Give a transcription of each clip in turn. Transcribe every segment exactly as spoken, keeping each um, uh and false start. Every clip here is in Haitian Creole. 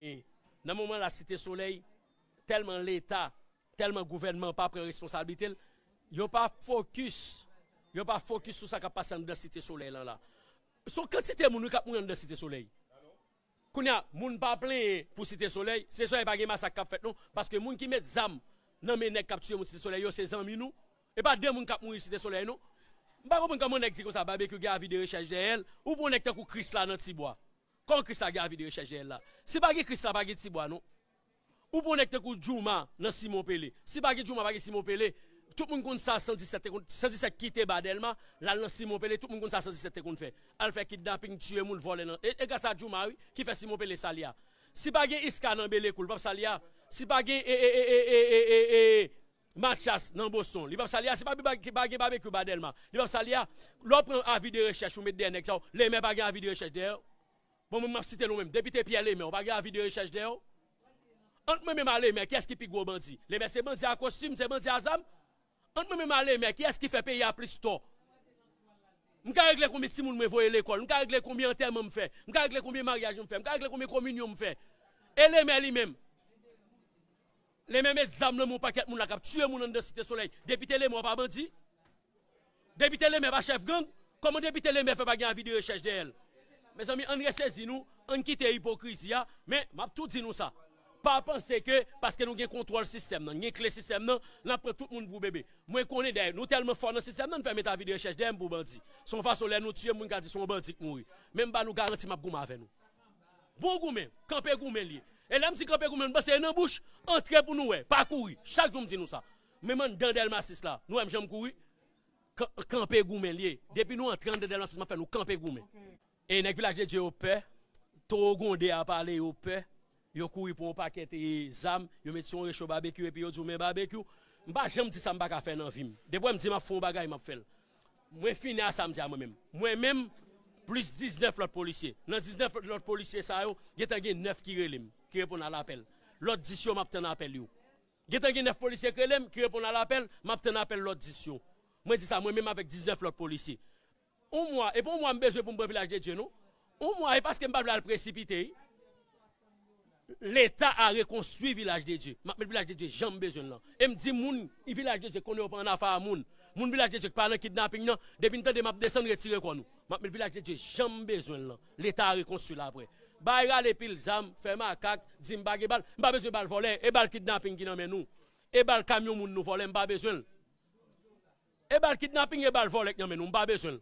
E nan moman la, Site Solèy, tèlman Leta, tèlman gouvènman pa pran responsablite l, yo pa fokis, yo pa fokis sou sa k ap pase anndan Site Solèy lan la. Se yon kantite moun wi k ap mouri anndan Site Solèy. Kounye a, moun pa plenyen pou Site Solèy, Site Solèy pa gen masak k ap fèt non, paske moun ki met zam nan men nèg k ap tiye moun Site Solèy yo, se zanmi nou. E pa de moun k ap mouri Site Solèy non. M pa konprann kòman nèg di konsa, Babekyou gen avi de rechèch dèyè l, ou pran nèg tankou Krisla nan Tibwa. Kòman Krisla gen avi de rechèch dèyè l la? Si pa gen Krisla, pa gen Tibwa non. Ou pran nèg tankou Djouma nan Simon Pele. Si pa gen Djouma, pa gen Simon Pele. Tout moun konn sa san disèt te konn, san disèt kite ba Dèlma, l al nan Simon Pele, tout moun konn sa san disèt te konn fè. Al fè kidnaping, tiye moun, vòlè nan. E, e gras a Djouma wi, ki fè Simon Pele sa l ye a. Si pa gen Iska nan Belekou, l p ap sa l ye a. Si pa gen e, e, e, e, e, e, e, e, Mathias nan Boston, li p ap sa l ye a. Si pa, pa, pa gen Babekyou ba Dèlma, li p ap sa l ye a. Lè w pran avi de rechèch ou met dèyè nèg sa yo, Lemè pa gen avi de rechèch dèyè yo. Bon, mwen, m ap site nou menm. Depite Pyè Lemè, ou pa gen avi de rechèch dèyè w? Ant mwen menm a Lemè, kiyès ki pi gwo bandi? Lemè se bandi a kostim, se bandi a zam. Ant mwen menm a Lemè, kiyès ki fè peyi a plis tò? M ka regle konbyen timoun mwen voye lekòl, m ka regle konbyen antèman m fè, m ka regle konbyen maryaj m fè, m ka regle konbyen kominyon m fè. E Lemè li menm? Lemè met zam nan men yon pakèt moun la k ap tiye moun anndan Site Solèy. Depite Lemè pa bandi? Depite Lemè pa chèf gang? Kòman depite Lemè fè pa gen avi de rechèch dèyè l? Mezanmi, ann resezi nou, ann kite ipokrizi a, men m ap tou di nou sa. Pa panse ke paske nou gen kontwòl sistèm nan, gen kle sistèm nan, n ap pran tout moun pou bebe. Mwen konnen dèyè, nou tèlman fò nan sistèm nan, n fè met avi de rechèch dèyè m pou bandi. Se yon fason lè nou tiye moun ka di se yon bandi k mouri. Men m ba nou garanti m ap goumen avè nou. Bon goumen, kanpe goumen l ye. E lè m di kanpe goumen, m panse e nan bouch, antre pou nou wè, pa kouri. Chak jou m di nou sa. Men m anndan Dèlma sis la, nou wè m janm kouri? Kan-, kanpe goumen l ye. Depi nou antre anndan Dèlma sis, m ap fè nou kanpe goumen. E nèg Vilaj de Dye yo pè, towo gwonde a pale yo pè, yo kouri pran yon pakèt e, zam, yo met sou yon recho Babekyou epi yo di w men Babekyou, m pa janm di sa m pa ka fè nan vi m. Depi w wè m di m ap fè yon bagay, m ap fè l. Mwen fini a sa m di a mwen menm. Mwen menm, plis diznèf lòt polisye. Nan diznèf lòt polisye sa yo, gentan gen nèf ki rele m, ki reponn a lapèl. Lòt dis yo, m ap tann apèl yo. Gentan gen nèf polisye k rele m, ki reponn a lapèl, m ap tann apèl lòt dis yo. Mwen di sa, mwen menm avèk diznèf lòt polisye. Yon mwa, e pa yon mwa m bezwen pou m pran Vilaj de Dye, non. Yon mwa, e paske m pa vle al presipite, wi. Leta a rekonstwi Vilaj de Dye. M ap met Vilaj de Dye jan m bezwen l lan. E m di moun Vilaj de Dye konnen yo pa ann afa a moun. Moun Vilaj de Dye ki pa nan kidnaping nan, depi n tande m ap desann, retire kò nou. M ap met Vilaj de Dye jan m bezwen l lan. Leta a rekonstwi l apre. Bay rale pil zam, fè makak, di m pa gen bal. M pa bezwen bal vòlè, e bal kidnaping ki nan men nou. E bal kamyon moun nou vòlè, m pa bezwen l. E bal kidnaping, e bal vòlè k nan men nou, m pa bezwen l.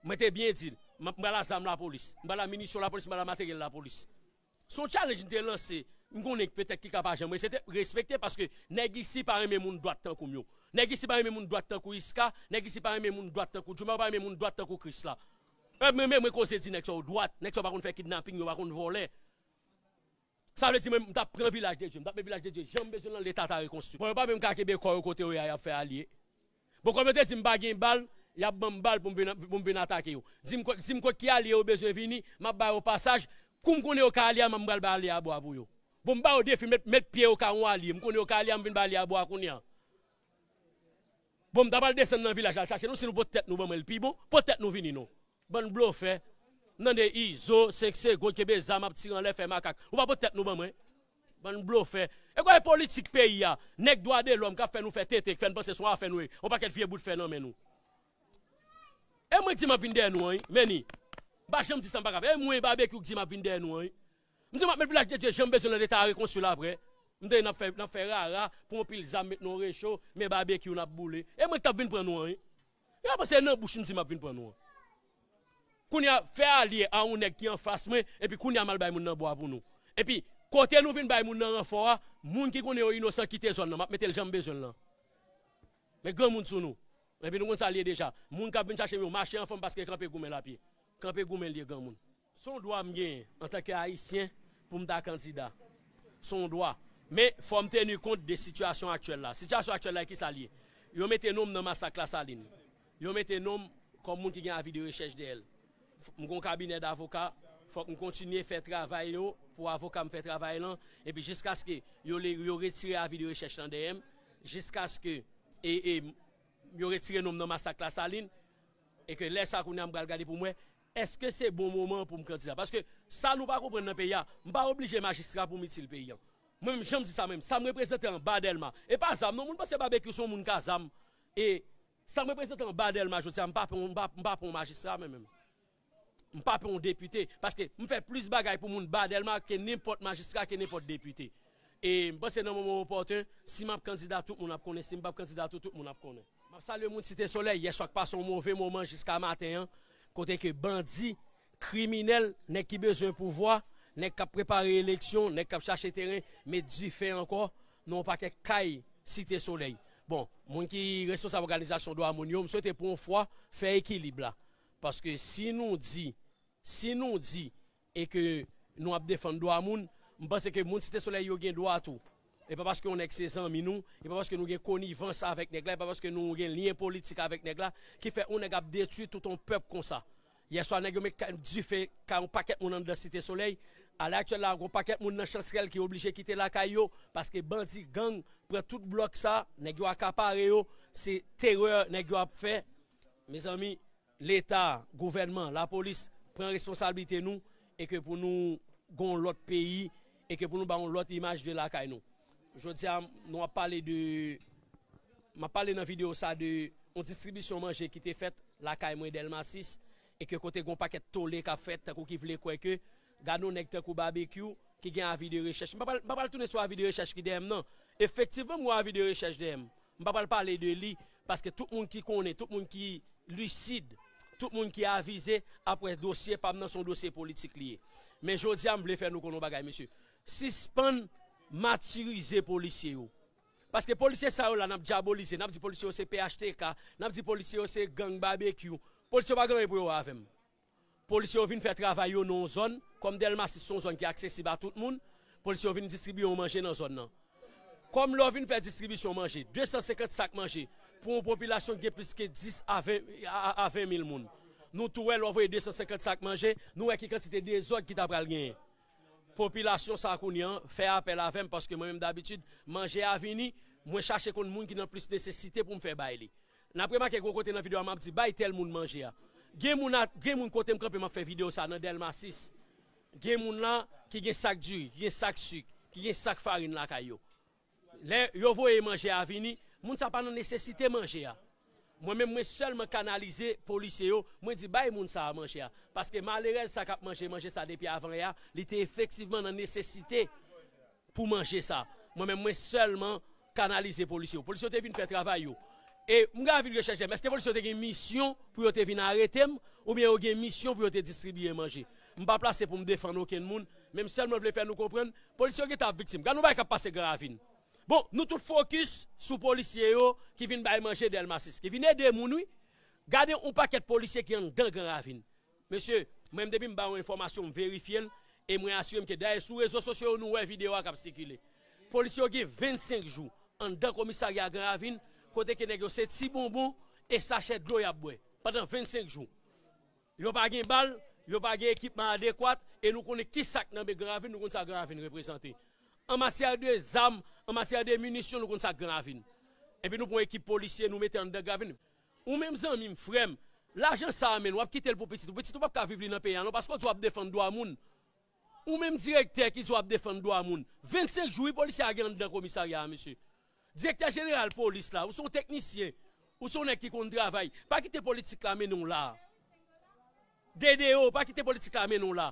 Mwen te byen di l, m ap, m pral a zam lapolis, m pral a minisyon lapolis, m pral a materyèl lapolis. Se yon challenge m te lanse, m konnen petèt ki ka pa janm resete-, respekte, paske nèg isi pa renmen moun dwat tankou m yo. Nèg isi pa renmen moun dwat tankou Iska, nèg isi pa renmen moun dwat tankou Djouma, yo pa renmen moun dwat tankou Krisla. E mwen menm, mwen koze di nèg sa yo dwat, nèg sa yo pa konn fè kidnaping, yo pa konn vòlè. Sa vle di mwen, m t ap pran Vilaj de Dye, m t ap met Vilaj de Dye jan m bezwen l lan, Leta ta rekonstwi. Bon, yo pa menm ka kenbe kò yo kote yo ye a, y ap fè alye. Bon, kòm yo te di m pa gen bal, y ap ban m bal pou m vin, pou m vin atake yo. Di m kot, di m kot ki alye yo bezwen vini, m ap ba yo pasaj. Kou m konnen yo ka alye a, m pral bay alye a bwa pou yo. Bon, m ba yo defi, met, met pye yo ka yon alye. M konnen yo ka alye a, m vin bay alye a bwa kounye a. Bon, m ta pral desann nan vilaj la, al chache nou, si nou pot tèt nou ban mwen, l pi bon, pot tèt nou vini non. Bann blofè. N tande Izo, senk segonn, kenbe zam ap tire anlè, fè makak. Ou pa pot tèt nou ban mwen. Bann blofè. E kwè politik peyi a, nèg dwa de lòm k ap fè nou fè tete, k fè n panse se yon afè nou ye. Yon pakèt vye bout fè nan men nou. E mwen k di m ap vin dèyè nou an, wi. Men ni. M pa janm di sa m pa ka fè. E mwen Babekyou k di m ap vin dèyè nou an, wi. M di m ap met Vilaj de Dye jan m bezwen l lan, Leta a rekonstwi l apre. M tande n ap fè, n ap fè rara, pran yon pil zam, met nan yon recho, men Babekyou n ap boule. E mwen k t ap vin pran nou an, wi. Yo pa panse nan bouch m di m ap vin pran nou an. Kounye a, fè alye a yon nèg ki anfas mwen, epi kounye a m al bay moun nan bwa pou nou. Epi, kote nou vin bay moun nan ranfò a, moun ki konnen yo inosan kite zòn nan, m ap mete l jan m bezwen l lan. Men granmoun sou nou. Epi nou konn sa l ye deja. Moun k ap vin chache m yo mache anfòm paske kanpe goumen l ap ye. Kanpe goumen l ye granmoun. Se yon dwa m genyen antanke Ayisyen pou m ta kandida. Se yon dwa. Men fò m teni kont de sitiyasyon aktyèl la. Sitiyasyon aktyèl la, kisa l ye? Yo mete non m nan masak Lasalin. Yo mete non m kòm moun ki gen avi de rechèch dèyè l. M gen yon kabinè davoka, fòk m kontinye fè travay yo pou avoka m fè travay lan, epi jiskaske yo le, yo retire avi de rechèch lan dèyè m, jiskaske e, e, yo retire non m nan masak Lasalin, e ke lè sa kounye a m pral gade pou m wè èske se bon moman pou m kandida? Paske sa nou pa konprann nan peyi a, m pa oblije majistra pou m itil peyi a. Mwen menm, jan m di sa menm, sa m reprezante anba Dèlma. E pa zam non, moun panse Babekyou se yon moun ka zam. E sa m reprezante anba Dèlma jodi a, m pa pran, m pa, m pa pran yon majistra mwen menm. M pa pran yon depite, paske m fè plis bagay pou moun ba Dèlma ke nenpòt majistra, ke nenpòt depite. E m panse nan moman opòten, si m ap kandida, tout moun ap konnen. Si m p ap kandida tou, tout moun ap konnen. M ap salye moun Site Solèy, yè swa k pase yon move moman jiska maten an, kote ke bandi, kriminèl, nèg ki bezwen pouvwa, nèg k ap prepare eleksyon, nèg k ap chache teren, met dife ankò nan yon pakèt kay Site Solèy. Bon, moun ki responsab òganizasyon dwa moun yo, m swete pou yon fwa fè ekilib la. Paske si nou di, si nou di e ke nou ap defann dwa moun, m panse ke moun Site Solèy yo gen dwa tou. E pa paske yon nèg se zanmi nou, e pa paske nou gen konivans avèk nèg la, e pa paske nou gen lyen politik avèk nèg la, ki fè yon nèg ap detwi tout yon pèp konsa. Yè swa, nèg yo met ka-, dife kay yon pakèt moun anndan Site Solèy. Alè aktyèl la, gon pakèt moun nan Chansrèl ki oblije kite lakay yo, paske bandi, gang, pran tout blòk sa, nèg yo akapare yo, se terè nèg yo ap fè. Mezanmi, Leta, gouvènman, lapolis, pran responsablite nou, e ke pou nou gon lòt peyi, e ke pou nou ba yon lòt imaj de lakay nou. Jodi a, nou ap pale de, m ap pale nan videyo sa de yon distribisyon manje ki te fèt lakay mwen Dèlma sis, e ke kote gon pakèt tole k ap fèt, tankou ki vle kwè ke, gade yon nèg tankou Babekyou, ki gen avi de rechèch. M pa pral, m pa pral tounen sou avi de rechèch ki dèyè m nan. Efektivman, m gon avi de rechèch dèyè m. M pa pral pale de li, paske tout moun ki konnen, tout moun ki lisid, tout moun ki avize ap wè dosye pa m nan se yon dosye politik li ye. Men jodi a, m vle fè nou konnen yon bagay, mesye. Sispann matirize polisye yo. Paske polisye sa yo la, n ap dyabolize, n ap di polisye yo se P H T K, n ap di polisye yo se gang Babekyou. Polisye yo pa gen anyen pou yo wè avè m. Polisye yo vin fè travay yo nan yon zòn, kòm Dèlma sis se yon zòn ki aksesib a tout moun, polisye yo vin distribiye yon manje nan zòn nan. Kòm lè w vin fè distribisyon manje, de san senkant sak manje, pou yon popilasyon ki gen plis ke dis a ven, a, a, a ven mil moun. Nou tou wè, lè w voye de san senkant sak manje, nou wè ki kantite dezòd ki ta pral genyen. Popilasyon sa a kounye a fè apèl avè m, paske mwen menm dabitid, manje a vini, mwen chache konn moun ki nan plis nesesite pou m fè bay li. N ap remake gwo kote nan videyo a, m ap di, "Bay tèl moun manje a." Gen moun a, gen moun kote m kanpe, m ap fè videyo sa nan Dèlma sis. Gen moun la ki gen sak diri, ki gen sak sik, ki gen sak farin lakay yo. Lè yo voye manje a vini, moun sa pa nan nesesite manje a. Mwen menm, mwen sèlman kanalize polisye yo, mwen di, "Bay moun sa a manje a." Paske malerèz sa k ap manje manje sa depi avan yè a, li te efektivman nan nesesite pou manje sa. Mwen menm, mwen sèlman kanalize polisye yo. Polisye yo te vin fè travay yo. E m gen avi de rechèch dèyè m. Èske polisye yo te gen misyon pou yo te vin arete m, oubyen yo gen misyon pou yo te distribiye manje? M pa plase pou m defann okenn moun, men m sèlman vle fè nou konprann, polisye yo gentan ap viktim. Gade yon bagay k ap pase Gran Ravin. Bon, nou tout fokis sou polisye yo ki vin bay manje Dèlma sis, ki vin ede moun, wi. Gade yon pakèt polisye ki anndan Gran Ravin. Mesye, mwen menm depi m ba yon enfòmasyon, m verifye l, e mwen asire m ke dayè sou rezo sosyo yo nou wè videyo a k ap sikile. Polisye yo gen vennsenk jou anndan komisarya Gran Ravin, kote ke nèg yo se ti bonbon e sachè dlo y ap bwè pandan vennsenk jou. Yo pa gen bal, yo pa gen ekipman adekwat, e nou konnen ki sa k nan men Gran Ravin, nou konn sa Gran Ravin reprezante. An matyè de zam, an matyè de minisyon, nou konn sa k Gran Ravin. Epi nou pran ekip polisye, nou mete anndan Gran Ravin. Ou menm zanmi m, frè m, lajan sa a, menn, w ap kite l pou pitit ou. Pitit ou p ap ka viv li nan peyi a non, paske w di w ap defann dwa moun. Ou menm direktè ki di w ap defann dwa moun. Vennsenk jou, wi, polisye a gen anndan komisarya a, mesye. Direktè jeneral polis la, ou se yon teknisyen, ou se yon nèg ki konn travay. Pa kite politik la mennen w la. D D O, pa kite politik la mennen w la.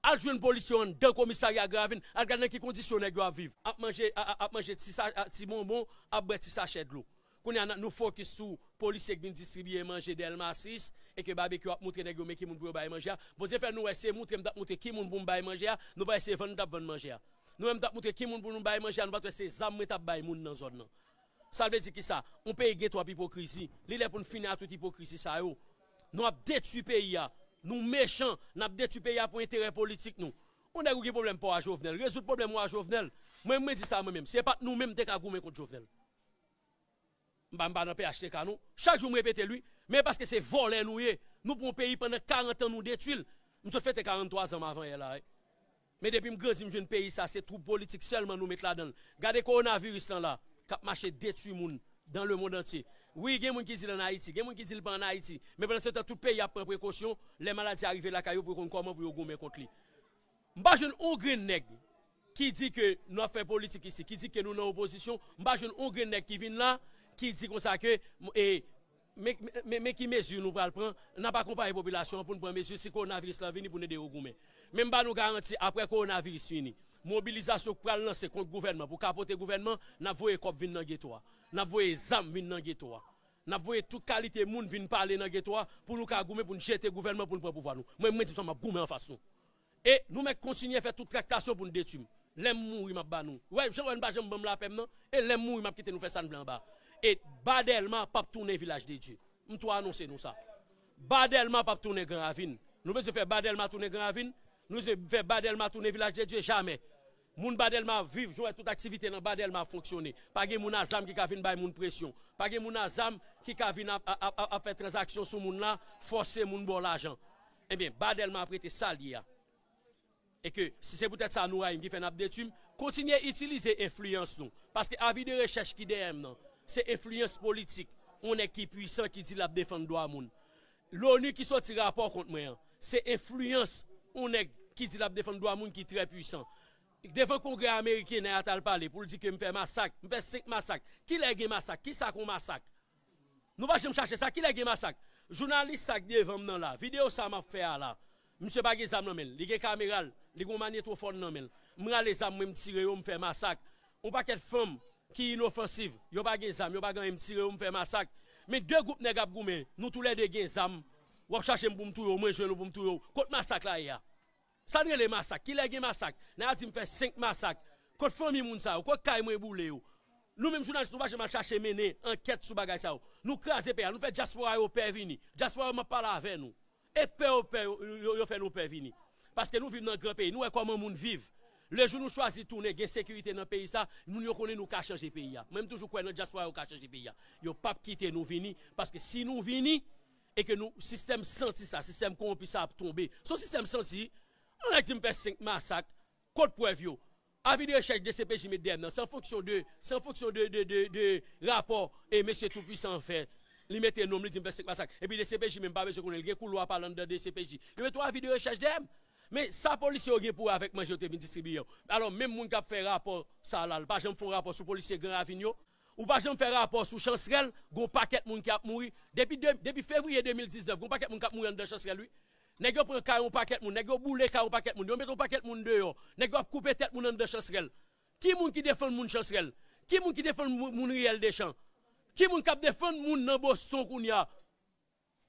Al jwenn polisye yo anndan komisarya Gran Ravin, al gade nan ki kondisyon nèg yo ap viv. Ap manje, a, a, ap manje ti sa, a, ti bonbon, ap bwè ti sachè dlo. Kounye a, n-, nou fokis sou polisye k vin distribiye manje Dèlma sis, e ke Babekyou ap moutre nèg yo men ki moun pou yo bay manje a. Bondye fè nou wè, se moutre m t ap moutre ki moun pou m bay manje a, nou pa wè se vann m t ap vann manje a. Nou menm t ap moutre ki moun pou nou bay manje a, nou pa t wè se zam mwen t ap bay moun nan zòn nan. Sa vle di kisa? Yon peyi gen twòp ipokrizi. Li lè pou n fini a tout ipokrizi sa yo. Nou ap detwi peyi a. Nou mechan, n ap detwi peyi a pou enterè politik nou. Yon nèg ou gen pwoblèm pa w a Jovenel, rezoud pwoblèm ou a Jovenel. Mwen, mwen di sa mwen menm. Si se pa t nou menm, m te ka goumen kont Jovenel. M pa, m pa nan P H T K non. Chak jou m repete l wi. Men paske se vòlè nou ye. Nou pran yon peyi pandan karant an nou detwi l. M sot fete karanntwa zan m avanyè la wi. Men depi m grandi m jwenn peyi sa se twoub politik sèlman nou met ladan l. Gade kowonaviris lan la k ap mache detwi moun dans le monde entier. Wi, gen moun ki di l ann Ayiti, gen moun ki di l pa ann Ayiti. Men pandan se tan, tout peyi ap pran prekosyon, lè maladi a rive lakay yo, pou yo konn kòman pou yo goumen kont li. M pa jwenn yon grenn nèg ki di ke nou ap fè politik isi, ki di ke nou nan opozisyon. M pa jwenn yon grenn nèg ki vin la, ki di konsa ke, e, men, men, men ki mezi nou pral pran, n ap akonpaye popilasyon an pou n pran mezi si kowonaviris lan vini pou n ede yo goumen. Men m ba nou garanti, apre kowonaviris fini, mobilizasyon k pral lanse kont gouvènman pou kapote gouvènman, n ap voye kòb vin nan geto a. N ap voye zam vin nan geto a. N ap voye tout kalite moun vin pale nan geto a pou nou ka goumen, pou n jete gouvènman, pou n pran pouvwa nou. Mwen, mwen di sa, m ap goumen anfas nou. E nou mèt kontinye fè tout traktasyon pou n detwi m. Lè m mouri, m ap ba nou. Wè, jan wè n pa janm ban m lapè m nan, e lè m mouri, m ap kite nou fè sa n vle anba. E Ba Dèlma p ap tounen Vilaj de Dye. M tou anonse nou sa. Ba Dèlma p ap tounen Gran Ravin. Nou bezwen fè Ba Dèlma tounen Gran Ravin. Nou bezwen fè Ba Dèlma tounen Vilaj de Dye. Jamè. Moun Ba Dèlma ap viv, jan wè tout aktivite nan Ba Dèlma ap fonksyone. Pa gen moun a zam ki ka vin bay moun presyon. Pa gen moun a zam ki ka vin ap, ap, ap, ap fè tranzaksyon sou moun la, fòse moun ba w lajan. Ebyen, Ba Dèlma ap rete sa l ye a. E ke, si se poutèt sa nou rayi m ki fè n ap detwi m, kontinye itilize enfliyans nou. Paske avi de rechèch ki dèyè m nan, se enfliyans politik yon nèg ki pwisan ki di l ap defann dwa moun. Loni ki soti rapò kont mwen an, se enfliyans yon nèg ki di l ap defann dwa moun ki trè pwisan. Devan Kongrè ameriken, nèg la t al pale pou l di ke m fè masak, m fè senk masak. Kilè gen masak? Kisa k yon masak? Nou pa janm chache sa. Kilè gen masak? Jounalis sa k devan m nan la, videyo sa m ap fè a la, misye pa gen zam nan men l. Li gen kamera l, li gen yon manyetwofòn nan men l. M rale zam mwen, m tire yo, m fè masak. Yon pakèt fanm ki inofansiv, yo pa gen zam, yo pa gen anyen, m tire yo, m fè masak. Men de gwoup nèg ap goumen, nou toulède gen zam. W ap chache m pou m touye w, mwen jwenn ou pou m touye w. Kot masak la ye a? Sa n rele masak? Kilè gen masak? Nèg la di m fè senk masak. Kot fanmi moun sa yo? Kot kay mwen boule yo? Nou menm jounalis, nou pa janm al chache mennen ankèt sou bagay sa yo. Nou kraze peyi a, nou fè dyaspora yo pè vini. Dyaspora yo, m ap pale avè nou. E pè yo pè, yo, yo, yo fè nou pè vini. Paske nou viv nan gran peyi, nou wè kòman moun viv. Lejou nou chwazi tounen, gen sekirite nan peyi sa, moun yo konnen nou ka chanje peyi a. Mwen, m toujou kwè nan dyaspora yo ka chanje peyi a. Yo p ap kite nou vini, paske si nou vini, e ke nou, sistèm santi sa, sistèm kowonpi sa ap tonbe. Se yon sistèm santi. Yon nèg di m fè senk masak, kot prèv yo? Avi de rechèch D C P J met dèyè m nan, se an fonksyon de, se an fonksyon de, de, de, de rapò e mesye toupwisan an fè. Li mete non m, li di m fè senk masak. Epi D C P J menm pa bezwen konnen, li gen koulwa pa l anndan D C P J. Yo mete yon avi de rechèch dèyè m. Men sa polisye yo gen pou wè avèk manje yo te vin distribiye yo? Alò, menm moun k ap fè rapò sa la, l pa janm fè yon rapò sou polisye Gran Ravin yo? Ou pa janm fè rapò sou Chansrèl, gon pakèt moun ki ap mouri. Depi de, depi fevriye de mil diznèf, gon pakèt moun k ap mouri anndan Chansrèl, wi. Nèg yo pran kay yon pakèt moun, nèg yo boule kay yon pakèt moun, yo mete yon pakèt moun deyò. Nèg yo ap koupe tèt moun anndan Chansrèl. Ki moun ki defann moun Chansrèl? Ki moun ki defann moun, moun Riyèl Dechan? Ki moun k ap defann moun nan Boston kounye a?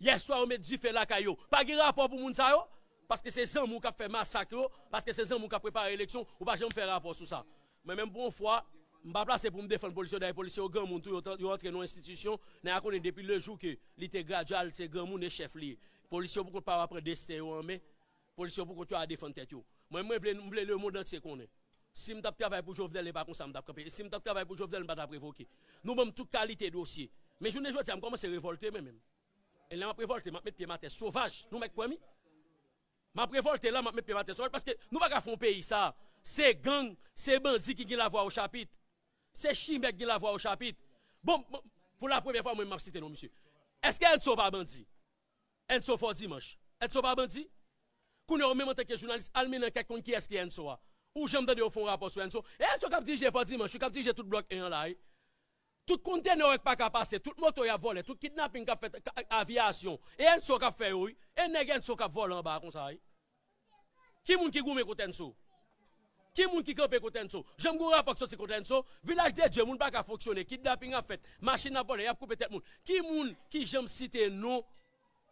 Yèswa, yo met dife lakay yo. Pa gen rapò pou moun sa yo? Paske se zanmi w k ap fè masak yo, paske se zanmi w k ap prepare eleksyon, ou pa janm fè rapò sou sa. Mwen menm, pou yon fwa, m pa plase pou m defann polisye yo, dayè polisye yo granmoun tou, yo, yo antre nan yon enstitisyon, nèg la konnen depi lejou ke li te gradye a, se granmoun e chèf li ye. Polisye yo poko pa pran desten yo an men, polisye yo poko yo a defann tèt yo. Mwen, mwen vle, m vle lemonn antye konnen. Si m t ap travay pou Jovenel, e pa konsa m t ap kanpe. E si m t ap travay pou Jovenel, m pa t ap revoke. Nou ban m tout kalite dosye. Men jounen jodi a, m kòmanse revòlte, mwen menm. E lè m ap revòlte, m ap met pye m atè sovaj. Nou mèt kwè m, wi. M ap revòlte la, m ap met pye m atè sovaj, paske nou pa ka fè yon peyi sa. Se gang, se bandi ki gen lavwa o chapit. Se chimè k gen lavwa o chapit. Bon, bon, pou la premyè fwa, mwen, m ap site non misye. Èske Enso pa bandi? Enso Fò Dimanch. Enso pa bandi? Kounye a, ou menm antanke jounalis, al mennen ankèt, konn kiyès ki Enso a. Ou janm tande yo fè yon rapò sou Enso? E Enso k ap dirije Fò Dimanch, wi, k ap dirije tout blòk en an la, wi. Tout kontenè w wè k pa ka pase, tout moto y ap vòlè, tout kidnaping k ap fèt, ka, aviyasyon. E Enso k ap fè yo, wi. E nèg Enso k ap vòlè anba a konsa, wi. Ki moun ki goumen kont Enso? Ki moun ki kanpe kont Enso? Janm gon rapò k soti kont Enso? Vilaj de Dye, moun pa ka fonksyone, kidnaping ap fèt, machin ap vòlè, y ap koupe tèt moun. Ki moun ki janm site non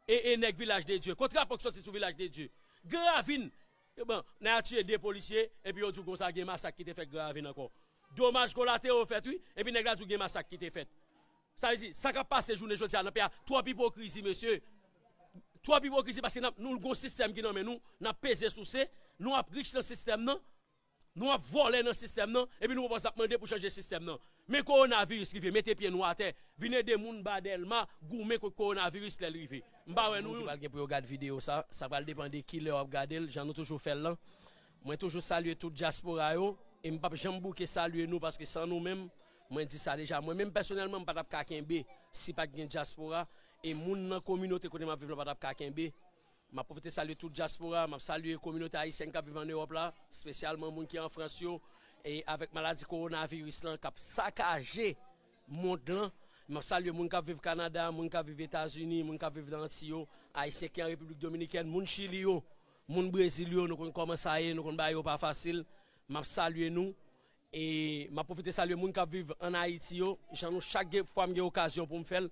e, e nèg Vilaj de Dye? Kot rapò k soti sou Vilaj de Dye? Gran Ravin, bon, nèg la tiye de polisye, epi yo di w konsa gen masak ki te fèt Gran Ravin ankò. Domaj kolatero fèt, wi, epi nèg la di w gen masak ki te fèt. Sa vle di, sa k ap pase jounen jodi a nan peyi a, twòp ipokrizi, mesye. Twòp ipokrizi, paske n ap, nou gon sistèm ki nan men nou, n ap peze souse, nou ap rich nan sistèm nan, nou ap vòlè nan sistèm nan, epi nou poko ap mande pou chanje sistèm nan. Men kowonaviris rive, mete pye nou atè, vin ede moun Ba Dèlma goumen kont kowonaviris lè l rive. M pa wè nou youn. Moun ki pral gen pou yo gad videyo sa, sa pral depann de kilè w ap gade l, jan nou toujou fè l lan. Mwen toujou salye tout dyaspora yo, e m p ap janm bouke salye nou, paske san nou menm, Mwen di sa deja, mwen menm pèsonèlman, m pa t ap ka kenbe si pa t gen dyaspora, e moun nan kominote kote m ap viv la pa t ap ka kenbe. M ap pwofite salye tout dyaspora, m ap salye kominote ayisyèn k ap viv ann Ewòp la, espesyalman moun ki an Frans yo, e avèk maladi kowonaviris lan k ap sakaje mond lan. M ap salye moun k ap viv Kanada, moun k ap viv Etazini, moun k ap viv nan Anti yo, ayisyen ki an Repiblik Dominikèn, moun Chili yo, moun Brezil yo, nou konn kòman sa ye, nou konn bagay yo pa fasil. M ap salye nou. E m ap pwofite salye moun k ap viv ann Ayiti yo, jan nou chak gen, fwa m gen okazyon pou m fè l,